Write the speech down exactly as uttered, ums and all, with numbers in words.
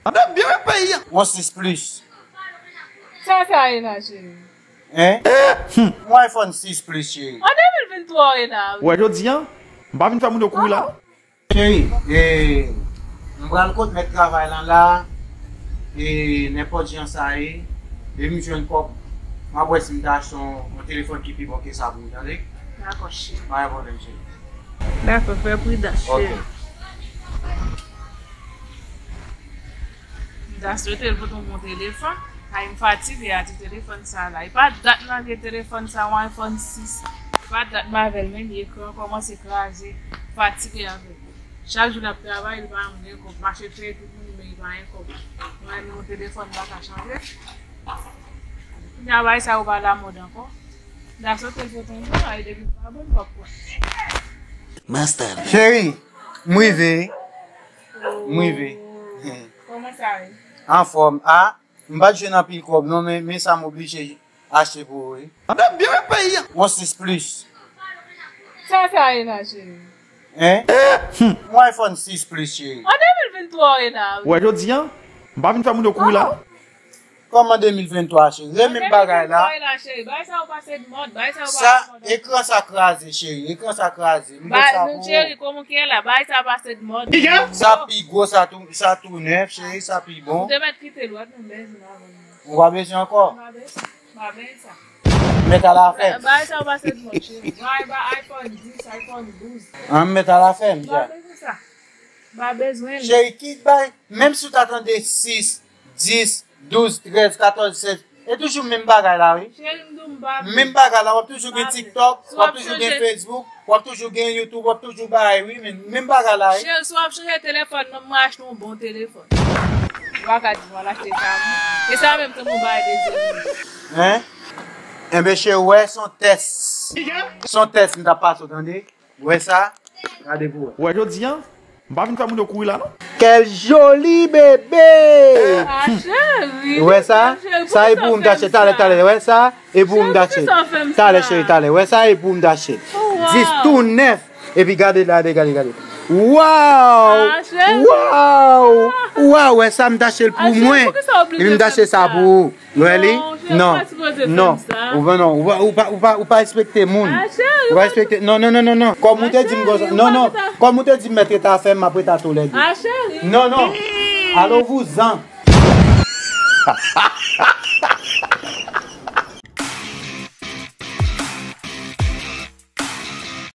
An de byen men peyi a. Yon sis plis. Sa sa ye la, cheri? Hein? Yon iPhone sis plis, cheri. An de mil venntwa w ye la, wi. Wè, jodi a, m pa vin fè moun yo kouri la. Cheri, e, m pral kot mèt travay lan la, e, nenpòt jan sa ye, e m jwenn kòb, m ap wè si m ta achte yon, yon telefòn ki pi bon ke sa pou ou, tande? Dakò, cheri. Pa gen pwoblèm, cheri. Dakò, fè pridans, cheri. Ok. M ta swete l pote yon bon telefòn. Ay, m fatige a ti telefòn sa la. E pa dat m lage telefòn sa, yon iPhone sis. E pa dat m avè l, men li ekran kòmanse kraze. M fatige avè l. Chak jou l ap travay, li pa janm gen kòb. M achte cheri tout moun, men li pa gen kòb. Mwen, yon telefòn m pa ka chanje. Kounya bagay sa yo pa lamòd ankò. M ta swete l pote yon bon, ay, depi l pa bon, m p ap pran. Master. Cheri, m rive. M rive. Kòman sa ye? Anfòm. A, m pa t jwenn anpil kòb non, men, men sa m oblije achte pou ou, wi. An de byen men peyi a. Yon sis plis. Sa sa ye la, cheri? Hein? Yon iPhone sis plis, cheri. An de mil venntwa w ye la, wi. Wè, jodi a, m pa vin fè moun yo kouri la. Kòman de mil venntwa, cheri? Renmen bagay la. Sa, ekran sa kraze, cheri. Ekran sa kraze. M fè sa pou ou. Cheri, kòman ki ye la? Bagay sa pase de mòd. Sa pi gwo, sa tou, sa tou nèf, cheri, sa pi bon. Ou te mèt kite l, w ap nan bezwen avè l. Ou pa bezwen ankò? M pa bezwen. M pa bezwen sa. Mèt al afè m. Bagay sa pase de mòd, cheri. Bagay ba iPhone dis, iPhone douz. An, m mèt al afè m, ja. M pa bezwen sa. M pa bezwen l. Cheri, ki bay, menm si w ta tande sis, dis, douz, trèz, katòz, sèz, e toujou menm bagay la, wi. Cheri, m di w m pa vle. Menm bagay la, w ap toujou gen TikTok, w ap toujou gen Facebook, w ap toujou gen YouTube, w ap toujou bay, wi, men menm bagay la, wi. Cheri, si w ap chanje telefòn nan, mwen achte yon bon telefòn. Ou pa ka di m al achte sa, non. E sa menm tou, m bay dezyèm. Hein? Enben, cheri, w wè, se yon tès. Se yon tès m t ap pase w, tande? Wè sa? Gade pou wè. Wè, jodi a, m pa vin fè moun yo kouri la, non. Quel joli bébé! Ah, cheri, wè sa? Sa e pou ou m t achte talè, talè. Wè sa? E pou ou m t achte. Talè, cheri, talè. Wè sa? E pou ou m t achte. Dis tou nèf. Epi gade, gade, gade, gade. Waw! Waw! Waw! Wè sa? M t achte l pou mwen. Epi m t achte sa pou ou. Noëlie? Non, non. Ou pa, non, ou pa, ou pa, ou pa respekte moun. Ou pa respekte. Non, non, non, non, non. Kòm ou te di m konsa. Non, non. Kòm ou te di m mèt rete afè m, m ap rete a toulède. Non, non. Alò vouzan.